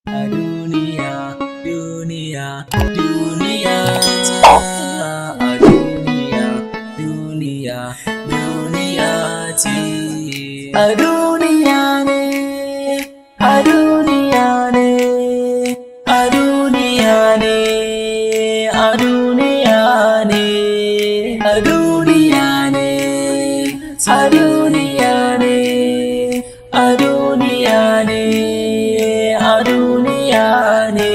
A duniya, duniya, duniya, a duniya, duniya, duniya ce. A duniya ne, a duniya ne, a duniya ne, a duniya ne, a duniya ne, a duniya ne, a duniya ne, a duniya ne.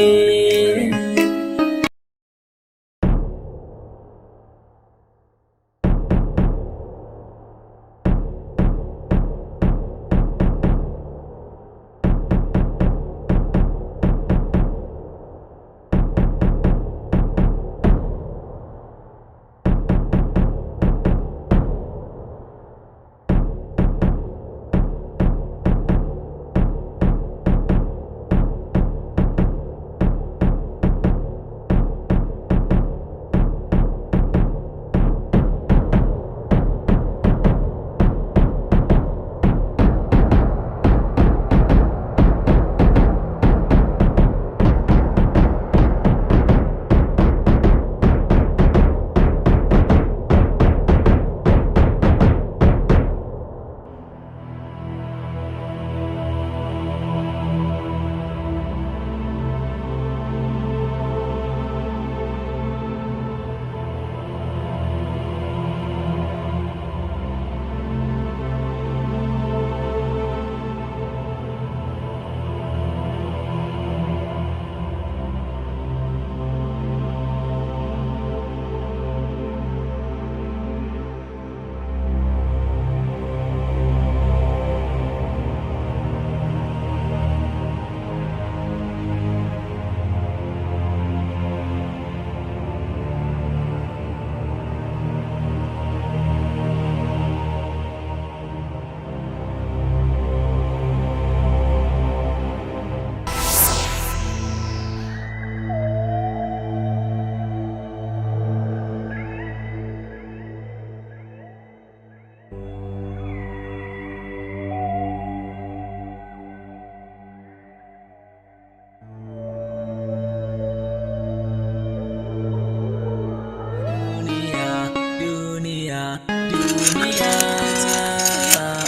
Duniya, duniya, duniya,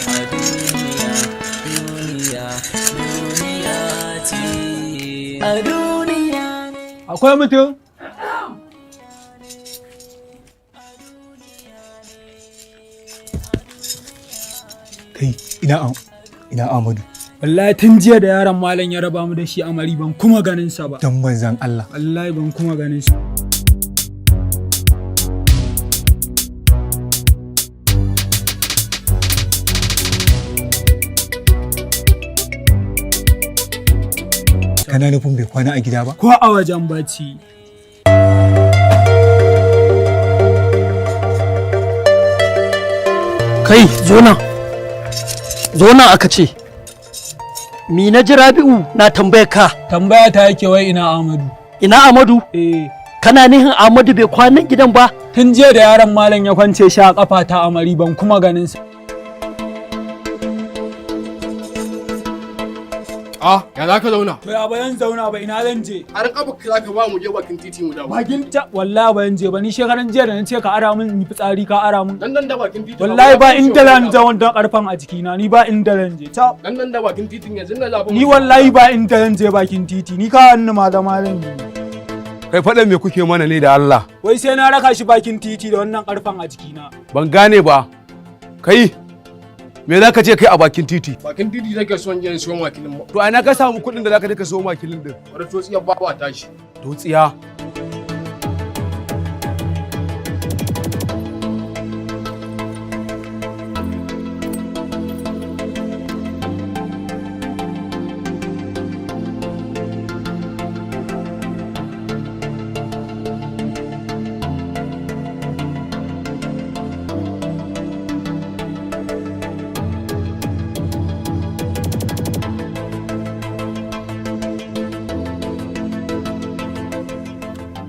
a duniya, duniya, duniya ce. A duniya ne. Akwai mutum? Kai, ina Amadu? Wallahi tun jiya da yaron malam ya raba mu da shi amari ban kuma ganin sa ba. Dan manzan Allah. Wallahi ban kuma ganin sa. Kana nufin bai kwana a gida ba? Ko a wajen bacci. Kai, zo nan, zo nan aka ce. Mi na ji Rabi'u na tambayar ka? Tambaya ta yake wai ina Amadu. Ina Amadu? Eh. Kana nihin Amadu bai kwanan gidan ba? Tun jiya da yaron malam ya kwance shi a kafa ta amari ban kuma ganin sa. Ah, ya za ka zauna? To ya ba zan zauna ba, ina zan je? Har kafa za ka ba mu je bakin titi mu dawo. Bakin ta wallahi ba zan je ba, ni shekaran jiya da na ce ka ara min in yi fitsari ka ara min. Dan nan da bakin titi. Wallahi ba inda zan je, wannan karfan a jikina, ni ba inda zan je. Ta Dan nan da bakin titin yanzu na zafi. Ni wallahi ba inda zan je bakin titi, ni ka hannu ma zama zan yi. Kai, faɗan me kuke mana ne da Allah? Wai sai na raka shi bakin titi da wannan karfan a jikina. Ban gane ba. Kai, me za ka ce kai a bakin titi? Bakin titi nake son yin siyo makilin ma. To a ina ka samu kuɗin da za ka je ka siyo makilin din? Wani totsiyar bawa tashi. To tsiya.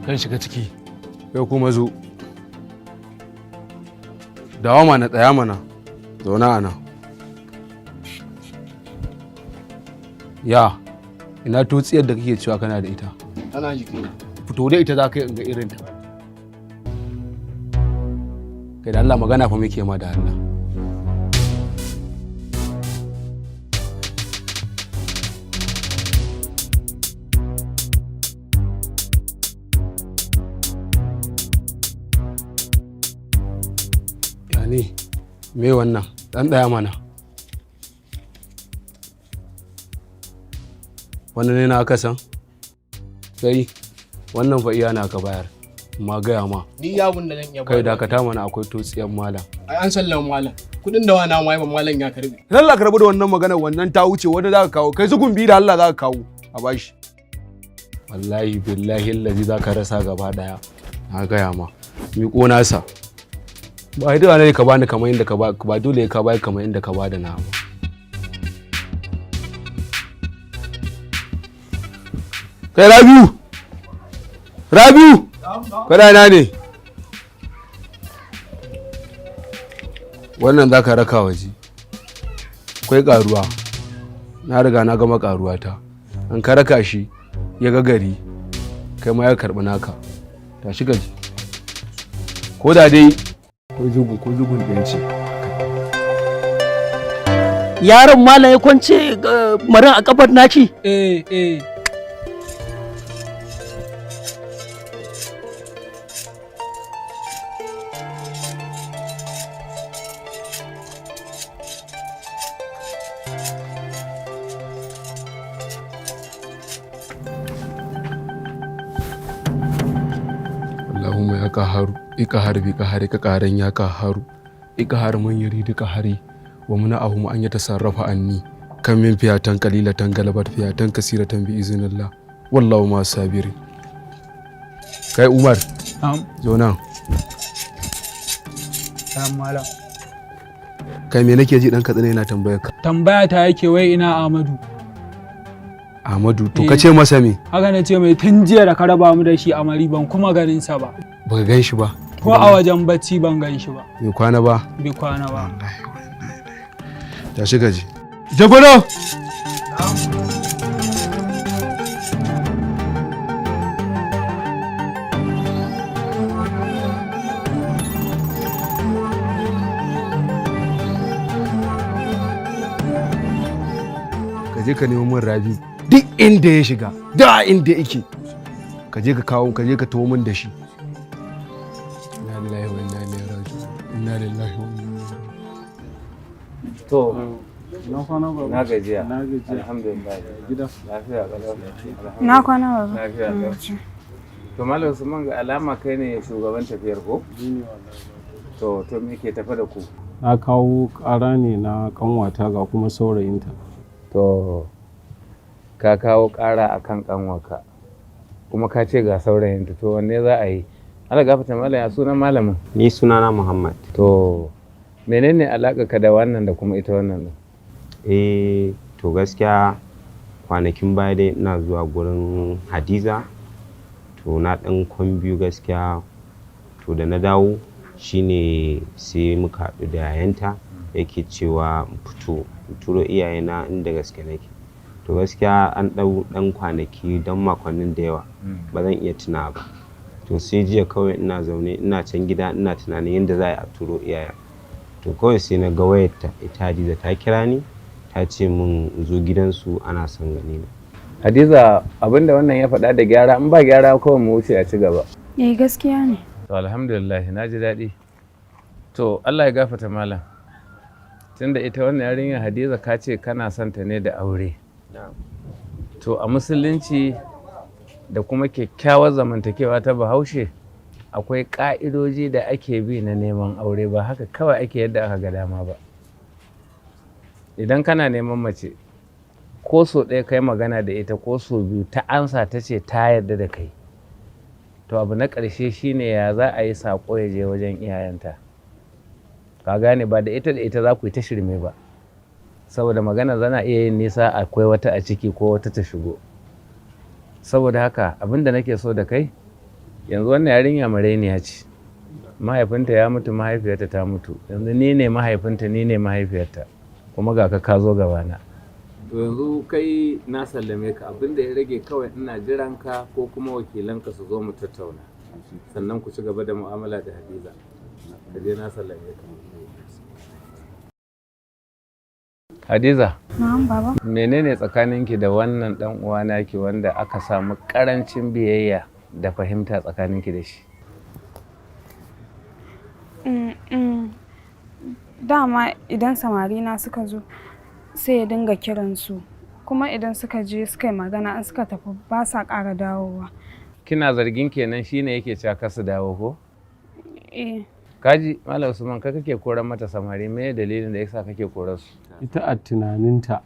Kan shiga ciki. Kai kuma zo. Dawo mana, tsaya mana. Zauna a nan. Ya, Ina totsiyar da kake cewa kana da ita? Tana jiki. Fito da ita za ka yi in ga irin ta. Kai da Allah, magana fa muke ma da Allah. Ya ne? Me wannan? Dan ɗaya mana. Wannan ne na aka san? Sai wannan fa iya na ka bayar. Ma gaya ma. Ni yawun da zan iya Kai bayarwa. dakata mana, akwai totsiyan malam. Ai an sallama malam. Kudin da wana mai ban malam ya karbe. Allah ka rabu da wannan magana, wannan ta wuce. Wanda za ka kawo kai su gumbi da Allah za ka kawo a bashi. Wallahi billahi allazi za ka rasa gaba daya. Na gaya ma. Miƙo nasa. Ba ai dole ne ka bani kamar inda ka ba, ba dole ka bayar kamar inda ka ba da na ba. Kai Rabiu! Rabiu! Kada na ne? Wannan za ka raka waje. Akwai karuwa. Na riga na gama karuwa ta. An ka raka shi ya ga gari, kai ma ya karɓi naka. Tashi ka ji. Ko da dai ko zugun ɗaya ce. Yaron malam ya kwance marin a kafar naci. Eh eh. Allahumma ya qaharu iqhar bi qahari ka qaran ya qaharu iqhar man yuridu qahari wa muna'ahu an yatasarrafa anni kam min fiyatan qalilatan galabat fiyatan kasiratan bi iznillah wallahu ma sabiri. Kai Umar. Na'am. Zo nan. Na'am malam. Kai, me nake ji dan Katsina yana tambayar ka? Tambaya ta yake wai ina Amadu. Ahmadu to Eh. ka ce masa me? Haka na ce mai tun jiya da ka raba mu da shi a mari ban kuma ganin sa ba. Baka gan shi ba? Ko a wajen bacci ban gan shi ba. Bai kwana ba? Bai kwana ba. Tashi ka je. Jagoro! Ka je ka nemo min Rabi duk inda ya shiga, da inda yake. Ka je ka kawo, ka je ka taho min da shi. Inna lillahi wa inna ilaihi raji'un. Inna lillahi wa inna ilaihi raji'un. To, na gajiya. Alhamdulillah. Gida. Lafiya kalau. Na kwana baba. Lafiya kalau. To Malam Usman, ga alama kai ne shugaban tafiyar ko? To me ke tafe da ku? Na kawo ƙara ne na kanwata ga kuma saurayinta. To, ka kawo ƙara akan kanwarka. Kuma ka ce ga saurayinta, to wanne za a yi? Allah gafarta malam, ya sunan malamin? Ni sunana Muhammad. To, menene alaƙa ka da wannan da kuma ita wannan din? Eh, to gaskiya kwanakin baya dai ina zuwa gurin Hadiza. To na ɗan kwan biyu gaskiya. To da na dawo shine sai muka haɗu da yayanta, yake cewa in fito in turo iyayena inda gaske nake. To gaskiya an ɗau ɗan kwanaki don makonnin da yawa ba zan iya tuna ba. To sai jiya kawai ina zaune ina can gida ina tunanin yadda za a yi a turo iyayen. To kawai sai na ga wayarta, ita Hadiza ta kira ni, ta ce min in zo gidansu ana son gani na. Hadiza, abinda wannan ya faɗa da gyara? In ba gyara kawai mu wuce a ci gaba. Eh, gaskiya ne. To alhamdulillah, na ji daɗi. To Allah ya gafarta malam. Tunda ita wannan yarinya Hadiza ka ce kana son ta ne da aure. To a musulunci da kuma kyakkyawar zamantakewa ta Bahaushe akwai ƙa'idoji da ake bi na neman aure, ba haka kawai ake yadda aka ga dama ba. Idan kana neman mace, ko so ɗaya kai magana da ita ko so biyu, ta ansa ta ce ta yarda da kai. To abu na ƙarshe shine ya za a yi saƙo ya je wajen iyayenta. Ka gane, ba da ita da ita za ku yi ta shirme ba. Saboda magana zana iya yin nisa, akwai wata a ciki ko wata ta shigo. Saboda haka abin da nake so da kai yanzu, wannan yarinya marainiya ce. Mahaifinta ya mutu, mahaifiyarta ta mutu. Yanzu ni ne mahaifinta, ni ne mahaifiyarta. Kuma ga ka ka zo gabana. To yanzu kai na sallame ka, abinda ya rage kawai ina jiran ka ko kuma wakilanka su zo mu tattauna, sannan ku ci gaba da mu'amala da Hadiza. Ka je, na sallame ka. Hadiza. Na'am, baba. Menene tsakaninki da wannan dan uwa naki wanda aka samu karancin biyayya da fahimta tsakaninki da shi? Dama idan samari na suka zo, sai ya dinga kiransu. Kuma idan suka je suka yi magana, in suka tafi ba sa ƙara dawowa. Kina zargin kenan shine yake cewa kar su dawo, ko? Eh. Kaji, Malam Usman, ka kake koran mata samari, me dalilin da yasa kake korar su? Ita a tunaninta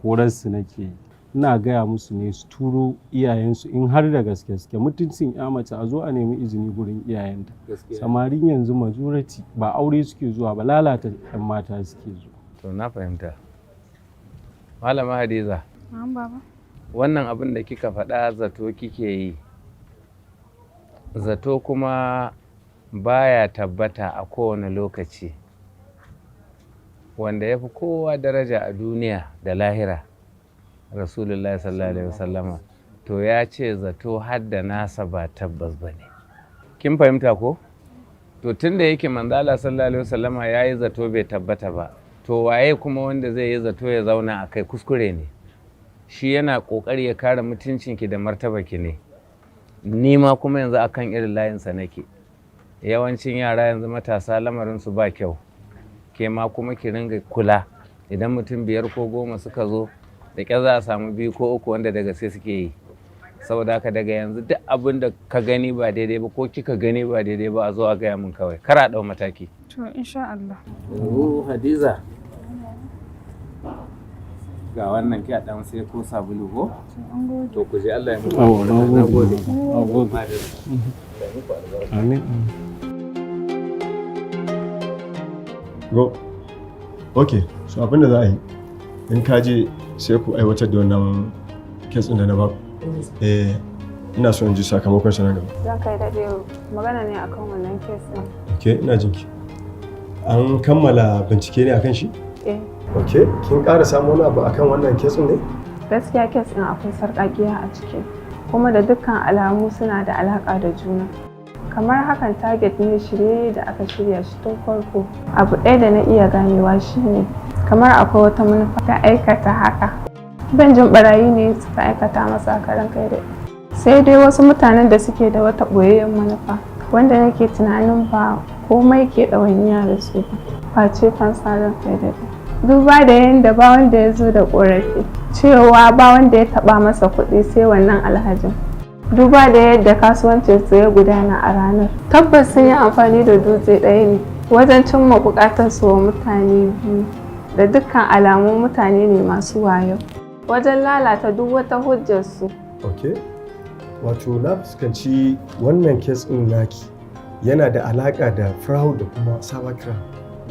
korarsu nake yi. Ina gaya musu ne su turo iyayensu in har da gaske suke, mutuncin ya mace a zo a nemi izini gurin iyayenta. Samarin yanzu majority ba aure suke zuwa ba, lalata yan mata suke zuwa. To, na fahimta. Malama Hadiza. Na'am, baba. Wannan abin da kika faɗa zato kike yi, zato kuma baya tabbata a kowane lokaci. Wanda ya fi kowa daraja a duniya da lahira, Rasulullahi sallallahu alaihi wasallama, to ya ce zato hadda nasa ba tabbas ba ne. Kin fahimta ko? To, tun da yake manzala sallallahu alaihi wasallama ya yi zato bai tabbata ba, to waye kuma wanda zai yi zato ya zauna a kai? Kuskure ne. Shi yana ƙoƙari ya kare mutuncinki da martabarki ne. Ni ma kuma yanzu akan irin layinsa nake. Yawancin yara yanzu matasa lamarinsu ba kyau. Ke ma kuma ki ringa kula, idan mutum biyar ko 10 suka zo, da ƙyar za a samu biyu ko uku wanda da gaske suke yi. Saboda haka daga yanzu duk abin da ka gani ba daidai ba ko kika gani ba daidai ba, a zo a gaya min kawai, kar a ɗau mataki. To, insha Allah. Yanzu Hadiza, ga wannan, ki a ɗan sai ko sabulu ko. To, ku je, Allah ya muku Awo, na albarka. gode. Na gode. Amin. Go. Ok, so abin da za a yi, in ka je sai ku aiwatar da wannan case ɗin da na baku. Eh, ina so in ji sakamakon sa nan gaba. Za ka yi daɗe, magana ne akan wannan case ɗin. Ok, ina jinki. An kammala bincike ne akan shi? Eh. Ok, kin ƙara samu wani abu akan wannan case ɗin ne? Gaskiya case ɗin akwai sarƙaƙiya a ciki. Kuma da dukkan alamu suna da alaƙa da juna. Kamar hakan target ne shirye da aka shirya shi tun farko. Abu ɗaya da na iya ganewa shine kamar akwai wata manufa ta aikata haka. Ban jin barayi ne suka aikata masa karan kai da sai dai wasu mutanen da suke da wata ɓoyayyen manufa wanda nake tunanin ba komai ke ɗawainiya da su ba face fansa, ran kai da duba da yadda ba wanda ya zo da ƙorafi cewa ba wanda ya taɓa masa kuɗi sai wannan alhajin. Duba da yadda kasuwancin su ya gudana a ranar, tabbas sun yi amfani da dutse ɗaya ne wajen cimma buƙatar su wa mutane biyu. Da dukkan alamu mutane ne masu wayo wajen lalata duk wata hujjar su. Ok. Wato na fuskanci wannan case ɗin naki yana da alaƙa da fraud da kuma cybercrime,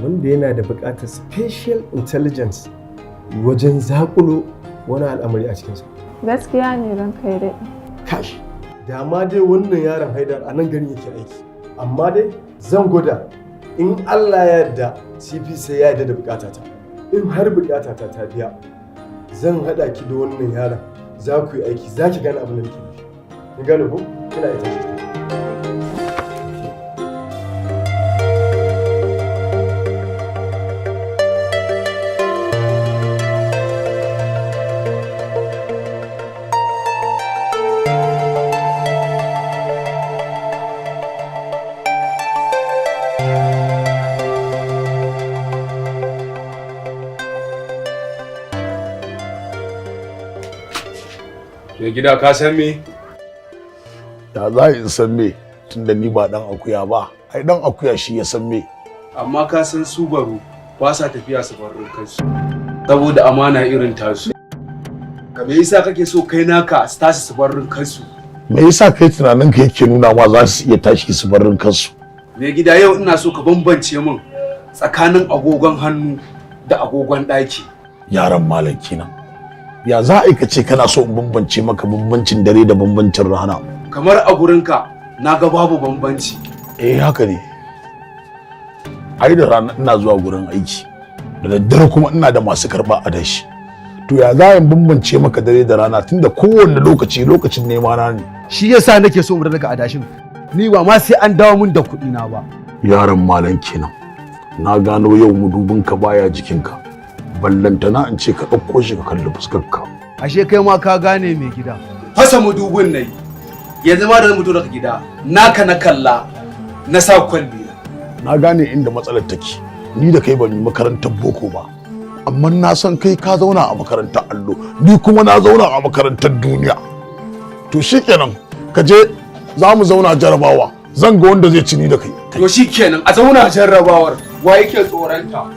wanda yana da buƙatar special intelligence wajen zaƙulo wani al'amari a cikinsa. Gaskiya ne, ranka ya daɗe. Kash, da ma dai wannan yaron Haidar a nan garin yake aiki. Amma dai zan gwada, in Allah ya yarda CP sai ya yarda da bukatata. In har bukatata ta biya, zan haɗa ki da wannan yaron, za ku yi aiki, za ki gane abin da nake nufi. Kin gane ko? Kina ita shi. Mai gida, ka san me? Ya za in san me, tunda ni ba dan akuya ba? Ai dan akuya shi ya san me. Amma ka san su baro ba sa tafiya su bar kansu. Saboda amana irin tasu. Ka me yasa kake so kai naka su tashi su bar kansu? Me yasa kai tunanin ka yake nuna ma za su iya tashi su bar kansu? Mai gida, yau ina so ka bambance min tsakanin agogon hannu da agogon ɗaki. Yaran malam kenan. Ya za a yi ka ce kana so in bambance maka bambancin dare da bambancin rana? Kamar a gurinka na ga babu bambanci. Eh, haka ne. Ai da rana ina zuwa gurin aiki. Da daddare kuma ina da masu karɓa adashi. To ya za in bambance maka dare da rana, tunda kowanne lokaci lokacin nema na ne? Shi yasa nake so mu daga adashin. Ni ba ma sai an dawo mun da kuɗi na ba. Yaron malam kenan. Na gano yau mudubinka baya jikinka, ballantana in ce ka ɗauko shi ka kalli fuskarka. Ashe kai ma ka gane, mai gida. Fasa mudubin nayi. Yanzu ma da zan fito daga gida, naka na kalla, na sa kwalli. Na gane inda matsalar take. Ni da kai ban yi makarantar boko ba, amma na san kai ka zauna a makarantar allo, ni kuma na zauna a makarantar duniya. To shikenan, ka je, za mu zauna jarabawa, zan ga wanda zai ci, ni da kai. To shikenan, a zauna jarrabawar, wa yake tsoronta?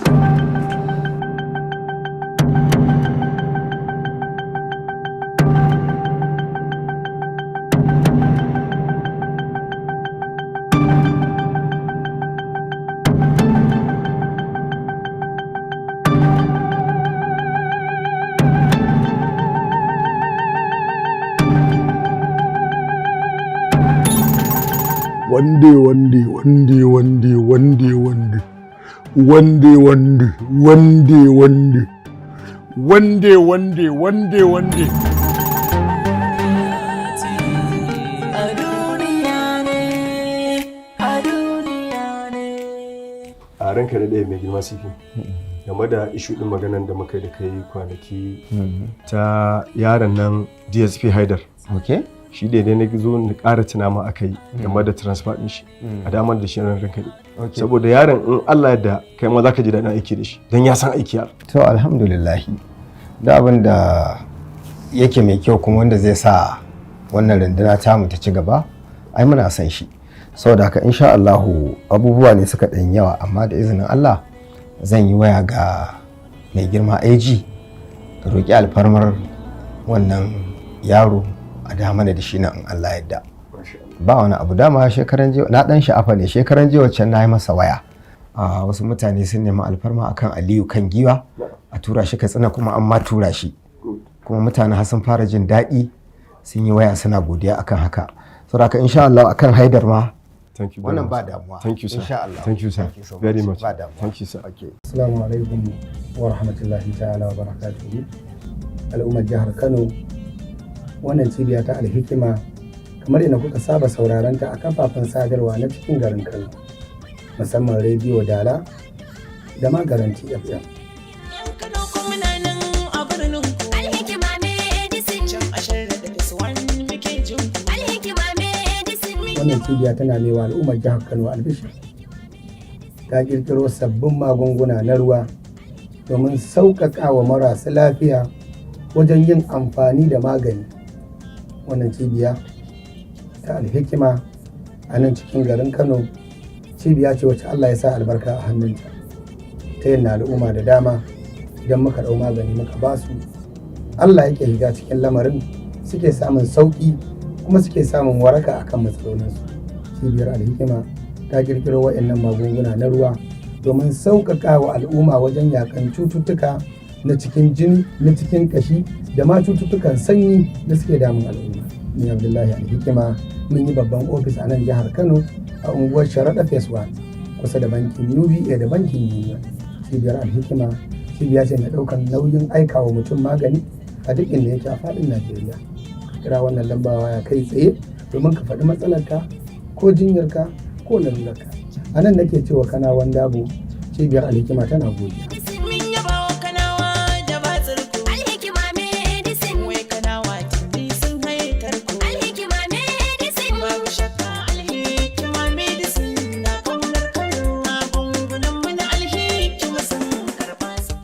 Wande wande wande wande wande wande wande wande wande wande wande wande wande wande. A duniya ne, a duniya ne. A ranka da ɗaya, mai girma CP, game da issue ɗin maganan da muka yi da kai kwanaki ta yaron nan DSP Haidar. Okay. Shi daidai na zo na ƙara tuna ma aka yi game da transfer ɗin shi, a damar da shi ran ranka ne, saboda yaron in Allah da kai ma zaka ji daɗin aiki da shi, don ya san aiki yar. To, alhamdulillahi. Da abin da yake mai kyau kuma wanda zai sa wannan runduna tamu ta ci gaba, ai muna son shi. Saboda haka, insha Allahu, abubuwa ne suka ɗan yawa, amma da izinin Allah zan yi waya ga mai girma AG, roƙi alfarmar wannan yaro a da mana da shi nan in Allah yadda. Ba wani abu. Dama shekaran jiya na dan sha'afa ne, shekaran jiya waccan na yi masa waya. A wasu mutane sun nemi alfarma akan Aliyu kan giwa, a tura shi Katsina, kuma an ma tura shi, kuma mutane har sun fara jin daɗi, sun yi waya suna godiya akan haka. Saboda haka, insha Allah, akan Haidar ma Thank you very wannan much. ba damuwa. Thank you, sir. Insha Allah. Thank you, sir. Thank you so Very much. much. Ba damuwa. Thank you, sir. Okay. Assalamu alaikum wa rahmatullahi ta'ala wa barakatuhu. Al'ummar jihar Kano, wannan cibiya ta Alhikima, kamar yadda kuka saba sauraron ta a kafafen sadarwa na cikin garin Kano, musamman rediyo Dala da ma Garanti FM. Alhikima Medicine. Can ashirin da Phase 1 muke jin ku. Alhikima Medicine. Wannan cibiya tana mewa al'ummar jihar Kano albishir. Ta kirkiro sabbin magunguna na ruwa domin sauƙaƙa wa marasa lafiya wajen yin amfani da magani. Wannan cibiya ta Alhikima a nan cikin garin Kano, cibiya ce wacce Allah ya sa albarka a hannunta. Ta yin al'umma da dama, idan muka ɗau magani muka ba su, Allah yake shiga cikin lamarin, suke samun sauƙi kuma suke samun waraka akan matsalolinsu. Cibiyar Alhikima ta kirkiro waɗannan magunguna na ruwa domin sauƙaƙa wa al'umma wajen yakan cututtuka na cikin jini, na cikin ƙashi, da ma cututtukan sanyi da suke damun al'umma. Ni Abdullahi Alhikima, mun yi babban ofis a nan jihar Kano a unguwar Sharaɗa Phase 1, kusa da bankin UBA da bankin Union. Cibiyar Alhikima cibiya ce mai ɗaukar nauyin aikawa mutum magani a duk inda yake a faɗin Najeriya. Ka kira wannan lamba waya kai tsaye domin ka faɗi matsalarka ko jinyarka ko larurarka. A nan nake cewa Kanawan Dabo, cibiyar Alhikima tana godiya. Mun yaba wa Kanawa da batsir ku. Alhikima Medicine. Wai Kanawa tuni sun haye tarko. Alhikima Medicine. Babu shakka Alhikima Medicine na kaunar Kano. Magungunan mu na Alhikima sun karɓa sun.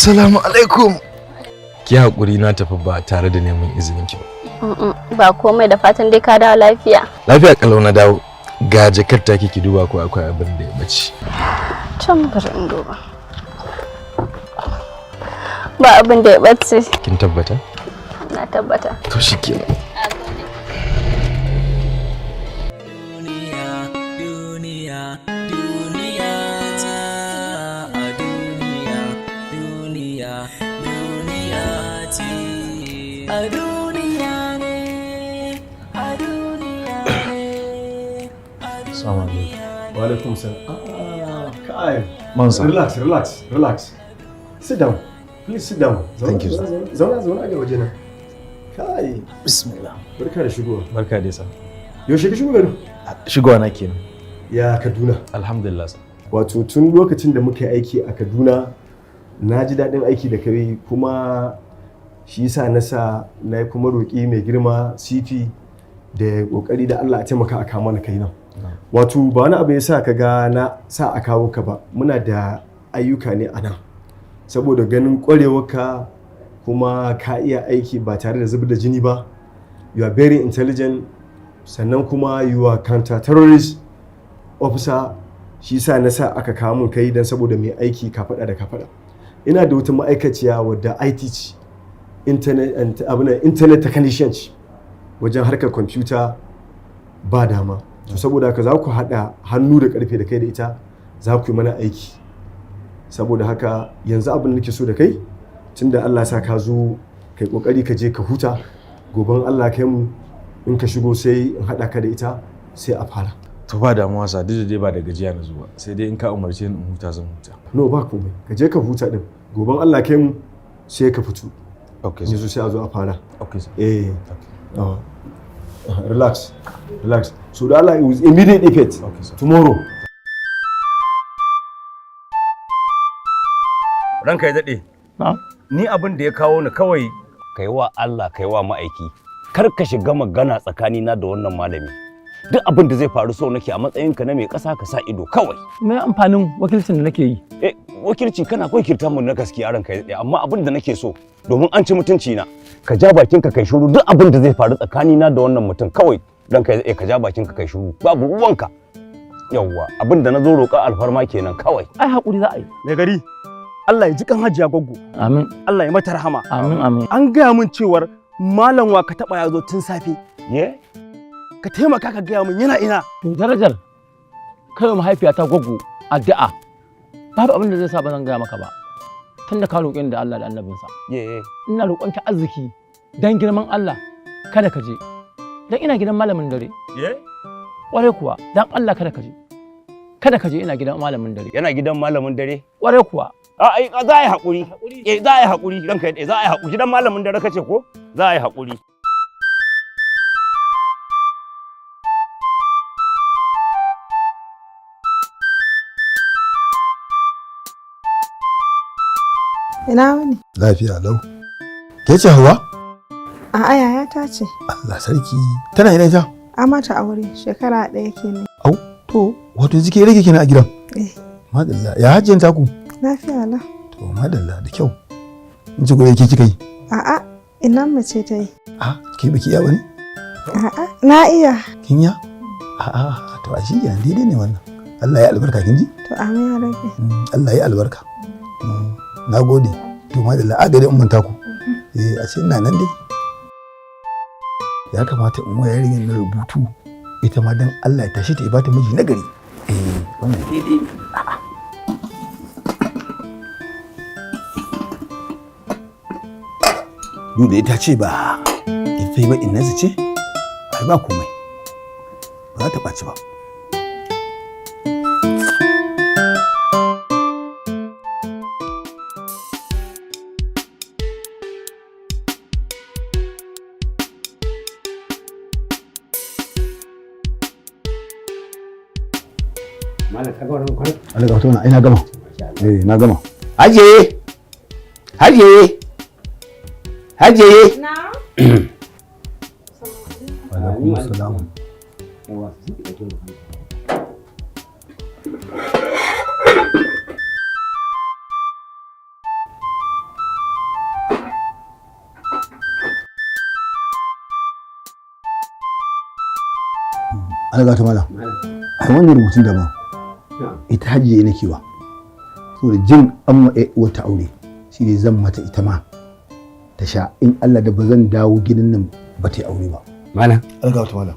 Assalamu alaikum. Ki haƙuri, na tafi ba tare da neman izinin ki ba. Ba komai, da fatan dai ka dawo lafiya. Lafiya kalau na dawo. Ga jakar taki, ki duba ko akwai abin da ya bace. Can, bari in duba. Ba abin da ya bace. Kin tabbata? Na tabbata. To shikenan. Duniya, duniya ta a duniya, duniya, duniya ce a duniya ne, a duniya ne. Assalamu alaikum. Wa alaikum salam. Ah, kai. Mansa. Relax, relax, relax. Sit down. Please sit down. Zauna, Thank you, sir. zauna, zauna, zauna ga waje nan. Kai. Bismillah. Barka da shigowa. Barka dai, sir. Yaushe ka shigo garin? Shigowa na kenan. Ya Kaduna? Alhamdulillah, sir. Wato tun lokacin da muka yi aiki a Kaduna na ji daɗin aiki da kai, kuma shi yasa na sa na kuma roƙi mai girma CP da ƙoƙari da Allah a taimaka a kawo mana kai nan. Wato ba wani abu ya sa ka ga na sa a kawo ka ba, muna da ayyuka ne a nan. Saboda ganin ƙwarewarka, kuma ka iya aiki ba tare da zubar da jini ba. You are very intelligent, sannan kuma you are counter-terrorist officer. Shi sa na sa aka kawo mun kai don saboda mai aiki kafaɗa da kafaɗa. Ina da wata ma'aikaciya wadda IT ce, internet and abin internet technician ce, wajen harkar kwamfuta ba dama. To saboda haka za ku haɗa hannu da ƙarfe da kai da ita, za ku yi mana aiki. Saboda haka yanzu abin da nake so da kai, tunda Allah ya sa ka zo, kai kokari ka je ka huta. Goben Allah kai mu, in ka shigo sai in haɗa ka da ita, sai a fara. To ba damuwa sa, duk da dai ba da gajiya na zuwa, sai dai in ka umarce ni in huta, zan huta. No, ba komai, ka je ka huta din. Goben Allah kai mu sai ka fito. Okay. Yanzu sai a zo a fara. Okay, sir. Eh. Okay. Relax, relax. So da Allah, with immediate effect. Okay, sir. Tomorrow. Ranka ya daɗe. Ni abin da ya kawo ni kawai, kai wa Allah, kai wa ma'aiki, kar ka shiga magana tsakanina da wannan malami. Duk abin da zai faru, so nake a matsayinka na mai ƙasa ka sa ido kawai. Me amfanin wakilcin da nake yi? Eh, wakilci kana wakiltar mu na gaskiya, ranka ya daɗe, amma abin da nake so, domin an ci mutunci na, ka ja bakinka kai shiru. Duk abin da zai faru tsakanina da wannan mutum, kawai ranka ya daɗe ka ja bakinka kai shiru, babu ruwanka. Yawwa, abin da na zo roƙa alfarma kenan kawai. Ai hakuri za a yi. Mai gari, Allah ya ji kan Hajiya Goggo. Amin. Allah ya mata rahama. Amin, amin. An gaya min cewar Malam wa ka taba ya zo tun safe. Ye? Ka taimaka ka gaya min yana ina. To darajar kai wa mahaifiyata Goggo addu'a. Babu abin da zai sa ba zan gaya maka ba. Tunda ka roƙe ni da Allah da annabinsa. Ye. Ina roƙon ka arziki dan girman Allah kada ka je. Dan ina gidan malamin dare. Ye? Ƙwarai kuwa, dan Allah kada ka je. Kada ka je, ina gidan malamin dare. Yana gidan malamin dare? Ƙwarai kuwa. A ai za a yi haƙuri. Eh, za a yi haƙuri, ranka ya daɗe, za a yi haƙuri. Gidan malamin dare kace ko? Za a yi haƙuri. Ina wuni? Lafiya lau. Ke ce Hauwa? A'a, yayata ce. Allah sarki. Tana ina ita? An mata aure shekara 1 kenan. Au, to, wato jike rage kenan a gidan. Eh. Madalla. Ya hajjiyan taku? Lafiya lau. To, madalla, da kyau. In ci gore ke kika yi? A'a, ina mace ta yi. Ah, ke baki iya bane? A'a, na iya. Kin ya? A'a, to a shi kenan, daidai ne wannan. Allah ya albarka, kin ji? To amin ya rabbi. Allah ya albarka. Na gode. To madalla, a gaida umman taku. Eh, a ce ina nan dai. Ya kamata in wa yarinyar na rubutu ita ma, dan Allah ya tashi ta bata miji na gari. Eh, wannan daidai ne. A'a. Duk da ita ce ba ita ta yi ba, inna ce, ai ba komai. Ba za ta ɓaci ba. Malam, ka ga wannan kwan? Allah ga tona, ai na gama. Eh, na gama. Hajiye! Hajiye! Hajiye! Na'am. Alaikum salam. Yawa, su ki dauke mu. Alga ta malam. Ai wannan rubutun daban. Ita hajiye nake wa. Saboda jin an ma wata aure shi ne zan mata ita ma ta sha, in Allah da ba zan dawo gidan nan ba ta yi aure ba. Malam. Alga ta malam.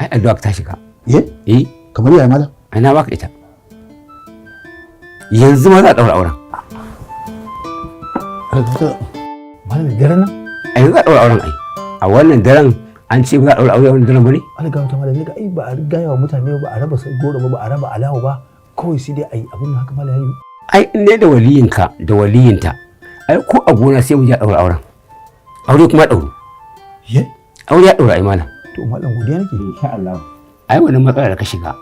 Ai addu'a ta shiga. Eh? Eh. Kamar yaya, malam? Ai na baka ita. Yanzu ma za a daura auren. Alga ta malam, da daren nan? A yanzu za a daura auren ai. A wannan daren an ce ba za a daura aure a wannan daren ba ne? Alga ta malam, ne ga ai ba a gaya wa mutane ba, a raba goro ba, ba a raba alawa ba, kawai sai dai ai abin haka, malam, yayi. Ai in dai da waliyinka da waliyinta, ai ko a gona sai mu je a daura auren. Aure kuma dauro. Ye? Aure ya daura ai, malam. To malam, godiya nake. Insha Allah. Ai wannan matsala da ka shiga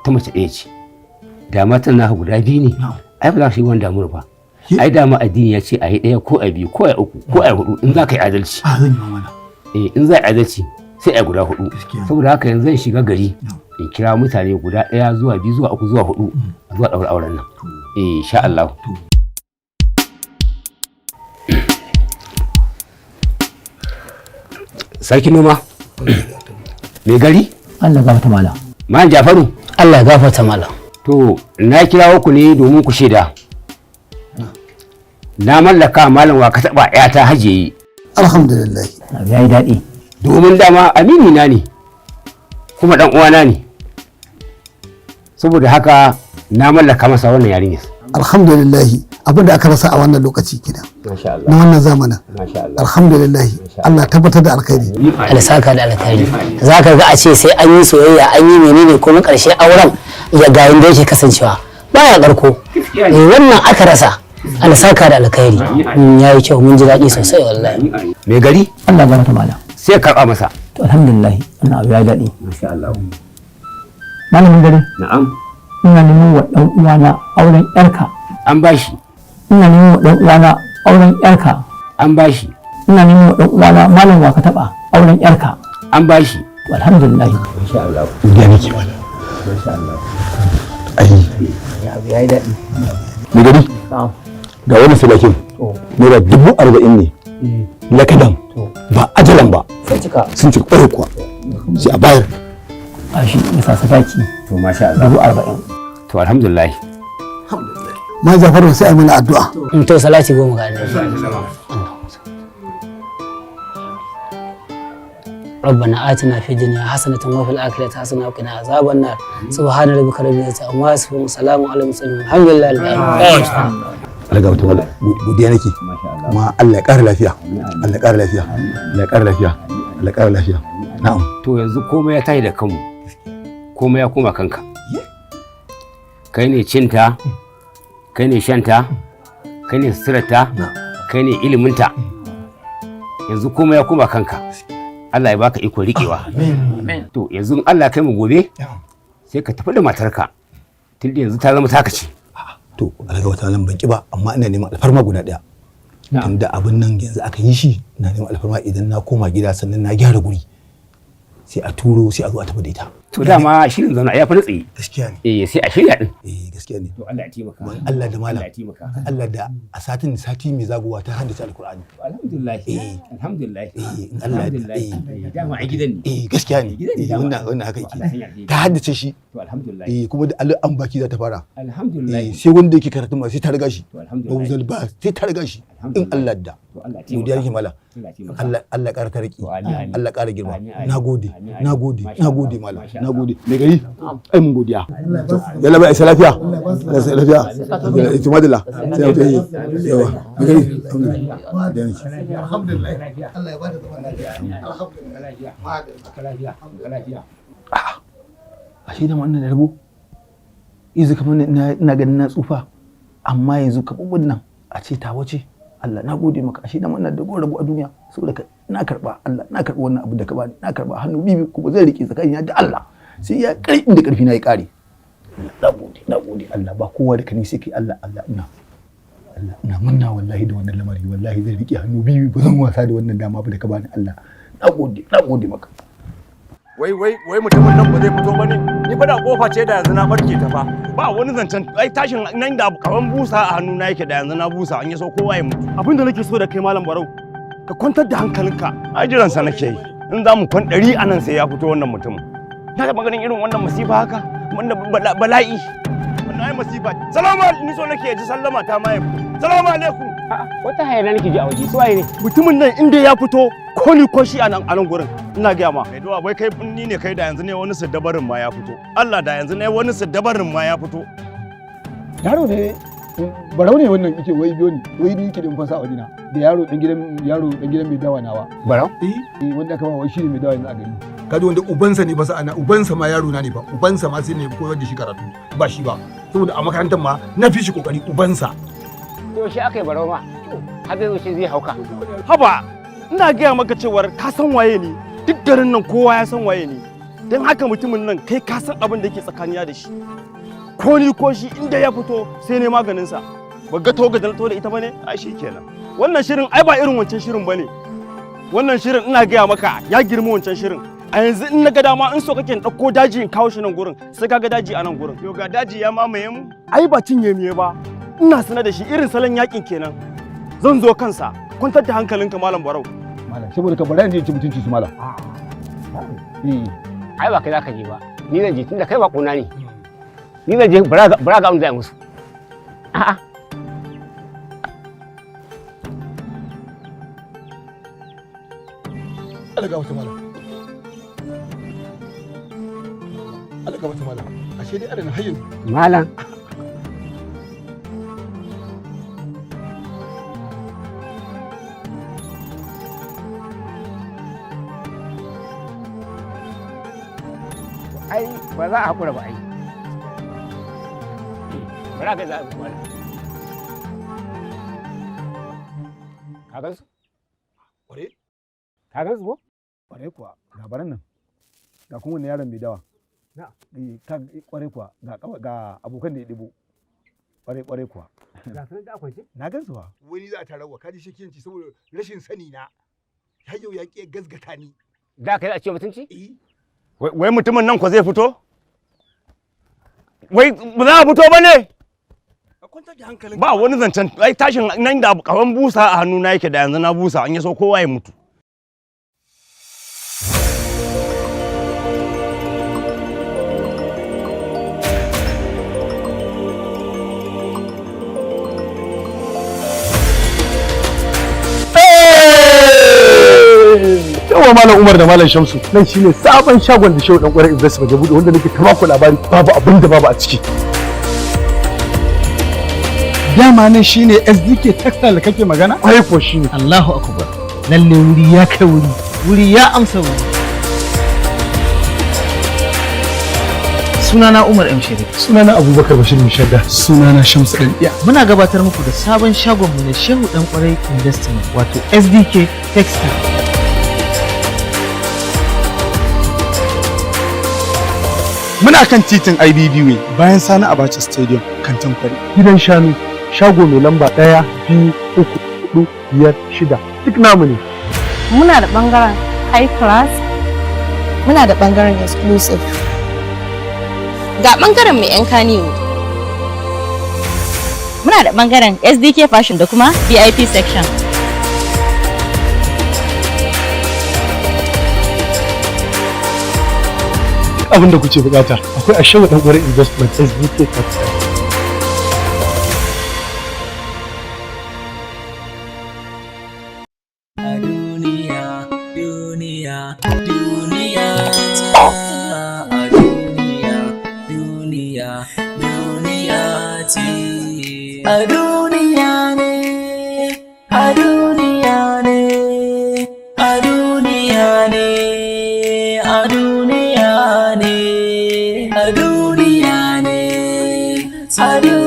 ta mace ɗaya ce. Da matan naka guda biyu ne, ai ba za ka shiga wani damuwar ba. Ai dama addini ya ce a yi ɗaya ko a biyu ko a uku ko a hudu in za ka yi adalci. A zan yi mana. Eh, in za a yi adalci sai a guda hudu. Saboda haka yanzu zan shiga gari in kira mutane guda ɗaya zuwa biyu zuwa uku zuwa hudu a zuwa ɗaura auren nan. Eh, insha Allah. Sarki noma. Mai gari? Allah gafarta malam. Malam Jafaru. Allah gafarta malam. To na kirawo ku ne domin ku shaida. Na mallaka malam wa ka taɓa ‘yata hajiye. Alhamdulillah. Ya yi daɗi. Domin dama amini na ne, kuma ɗan uwana ne. Saboda haka na mallaka masa wannan yarinyar. Alhamdulillah, abin da aka rasa a wannan lokaci kenan. Masha Allah. Na wannan zamanin. Masha Allah. Alhamdulillah. Allah tabbatar da alkhairi. Alsaka da alkhairi. Za ka ga a ce sai an yi soyayya, an yi menene, kuma ƙarshe auren ya ga yanda yake kasancewa. Baya ƙarko. Eh, wannan aka rasa. Alsaka da alkhairi. Ya yi kyau, mun ji daɗi sosai wallahi. Mai gari? Allah gafarta malam. Sai karɓa masa. To alhamdulillah, wannan abu ya yi daɗi. Masha Allah. Malamin gari. Na'am. Ina neman wa ɗan uwana auren ƴarka. An bashi. Ina neman wa ɗan uwana auren ƴarka. An bashi. Ina neman wa ɗan uwana malam wa ka taɓa auren ƴarka. An bashi. To alhamdulillah. Masha Allah. Godiya nake malam. Masha Allah. Ai. Ya yi daɗi. Mai gari? Ga wani sadakin. ₦40,000 ne. Lakadan. Ba ajalan ba. Sun cika. Sun cika ƙwarai kuwa. Sai a bayar. A shi bisa sadaki. To masha Allah. 40,000. To alhamdulillah. Ma Jafaru, sai a mana addu'a. To salati goma ga annabi. ربنا آتنا في الدنيا حسنة وفي الآخرة حسنة وقنا عذاب النار سبحان ربك رب العزة عما يصفون وسلام على المرسلين الحمد لله رب العالمين. Allah gafarta malam. Godiya nake. Kuma Allah ya ƙara lafiya. Allah ya ƙara lafiya. Allah ya ƙara lafiya. Allah ya ƙara lafiya. Na'am. To yanzu komai ya tashi da kanmu. Komai ya koma kanka. Kai ne cinta, kai ne shanta, kai ne suturarta, kai ne iliminta. Yanzu komai ya koma kanka. Allah ya baka iko riƙewa. To yanzu in Allah ya kai mu gobe sai ka tafi da matarka. Tunda yanzu ta zama taka ce. To Allah gafarta malam, ban ki ba, amma ina neman alfarma guda ɗaya. Tunda abin nan yanzu aka yi shi, ina neman alfarma idan na koma gida sannan na gyara guri, sai a turo, sai a zo a tafi da ita. To dama shirin zauna ya fi na tsaye. Gaskiya ne. Eh, sai a shirya din. Eh, gaskiya ne. To Allah ya taimaka. Man Allah da malam. Allah ya taimaka. Allah da a satin sati mai zagowa ta haddace Alkur'ani. Alhamdulillah. Alhamdulillah. Eh, in Allah ya Alhamdulillah. Dama a gidan ne. Eh, gaskiya ne. Gidan ne Eh, dama. wannan haka To Allah ya sanya yake. alheri. Ta haddace shi. To alhamdulillah. Eh, kuma da Allah an baki za ta fara. Alhamdulillah. Eh, sai wanda yake karatu ma sai ta riga shi. To alhamdulillah. Mawzal ba sai ta riga shi. In Allah da. To Allah ya taimaka. Godiya nake malam. Allah ya taimaka. Allah Allah ƙara tariki. Amin, amin. Allah ƙara girma. Amin, amin. Nagode. Amin, amin. Nagode. Masha Nagode Allah. malam. Masha Allah. Nagode. Mai gari? Ai mun godiya. Yalla bai isa lafiya. Allah isa lafiya. Ita madalla. Sai ya tayi. Yawa. Mai gari. Alhamdulillah. Godiya nake. Alhamdulillah. Allah ya bada zaman lafiya. Alhamdulillah. Ashe da wannan rabo yanzu kamar ina ganin na tsufa, amma yanzu kamar wannan a ce ta wace. Allah na gode maka, ashe da wannan da rabo a duniya saboda ka na karba. Allah na karba wannan abu da ka bani, na karba hannu bibi, kuma zai rike tsakanina da Allah sai ya kai inda karfi na ya kare. Na gode, na gode Allah, ba kowa da kani sai kai Allah. Allah ina, Allah ina munna wallahi da wannan lamari, wallahi zai rike hannu bibi, ba zan wasa da wannan dama ba da ka bani. Allah na gode, na gode maka. Wai wai wai, mutumin nan ba zai fito ba ne? Ni fa da kofa ce da yanzu na barke ta fa. Ba wani zancen ai tashin nan da kaman busa a hannu na yake, da yanzu na busa an yi so kowa ya mutu. Abin da nake so da kai, Malam Barau, ka kwantar da hankalinka. Ai jiran sa nake yi. In za mu kwan 100 a nan sai ya fito wannan mutumin. Na taɓa ganin irin wannan masifa haka, wannan bala'i. Wannan ai masifa. Salamu alaikum, ni so nake ji sallama ta ma ya fito. Salamu alaikum. Wata hayaniya nake ji a waje, su waye ne? Mutumin nan inda ya fito ko ni ko shi a nan gurin, ina gaya ma. Mai duwa, wai kai ni ne kai da yanzu ne wani siddabarin ma ya fito. Allah da yanzu ne wani siddabarin ma ya fito. Yaro ne, Barau ne wannan yake wai biyo ni, wai ni yake da fasa a wajena da yaro dan gidan, yaro dan gidan mai dawa nawa. Barau? Eh, wanda aka ba wai shine mai dawa yanzu a gari. Kaji wanda ubansa ne ba ana ubansa ma yaro na ne ba, ubansa ma sai ne koyar da shi karatu ba shi ba, saboda a makarantar ma na fi shi kokari ubansa. To shi aka yi Barau ma har zai zo shi zai hauka. Haba, ina gaya maka cewar ka san waye ni, duk garin nan kowa ya san waye ni. Don haka mutumin nan kai ka san abin da yake tsakanina da shi. Ko ni ko shi inda ya fito sai ne maganinsa. Ba ga to ga da to da ita bane? Ai shikenan. Wannan shirin ai ba irin wancan shirin bane. Wannan shirin ina gaya maka ya girma wancan shirin. A yanzu in na ga dama in so kake in ɗauko daji in kawo shi nan gurin, sai ka ga daji a nan gurin. Yo, ga daji ya mamaye mu. Ai ba cinye miye ba. Ina sanar da shi irin salon yakin kenan. Zan zo kansa. Kwantar da hankalinka, Malam Barau. Malam, saboda ka bari in je ci mutunci su malam. Eh. Ai ba kai zaka je ba. Ni zan je tunda kai ba kuna ne. Ni zan je bara ga abin da zai musu. A'a. Allah ga wata malam. Allah ga wata malam. Ashe dai adana har yanzu. Malam. Ai ba za a haƙura ba ai. Ba za ka za a malam. Ka gan su? Kware? Ka gan su ko? Kware kuwa, ga baran nan. Ga kuma wannan yaron mai dawa. Na. Eh, ka kware kuwa, ga abokan da ya ɗibo. Kware kware kuwa. Ga su nan da akwai ce? Na gan su ba. Wani za a tarawa kaji shakiyanci saboda rashin sani na. Har yau ya ƙi gasgata ni. Da ka yi a ce mutunci? Wai mutumin nan ko zai fito? Wai ba za a fito ba ne? Ba wani zancen ai tashin nan da kawan busa a hannu na yake da yanzu na busa an ya so kowa ya mutu. Yawa Malam Umar da Malam Shamsu, nan shine sabon shagon da Shehu Dan Kwarai Investment ya bude, wanda nake ta baku labari, babu abin da babu a ciki. Dama nan shine SDK Textile da kake magana? Ai ko shine. Allahu akbar. Lalle wuri ya kai wuri, wuri ya amsa wuri. Sunana Umar M Sharif. Sunana Abubakar Bashir Mishadda. Sunana Shamsu Dan Iya. Muna gabatar muku da sabon shagon mu na Shehu Dan Kwarai Investment wato SDK Textile. Muna kan titin IBB Way bayan Sani Abacha Stadium, Kantin Kwari. Gidan shanu, shago mai lamba 1, 2, 3, 4, 5, 6 duk namu ne. Muna da bangaren high class, muna da bangaren exclusive. Ga bangaren mai 'yan kaniwo. Muna da bangaren SDK Fashion da kuma VIP section. Abin da kuke bukata akwai a Shehu Dan Kwarai Investment SDK Textile. A duniya, duniya, duniya ta a duniya, duniya, duniya ce. A duniya ne, a duniya ne, a duniya ne, a duniya ne, a duniya ne, a duniya.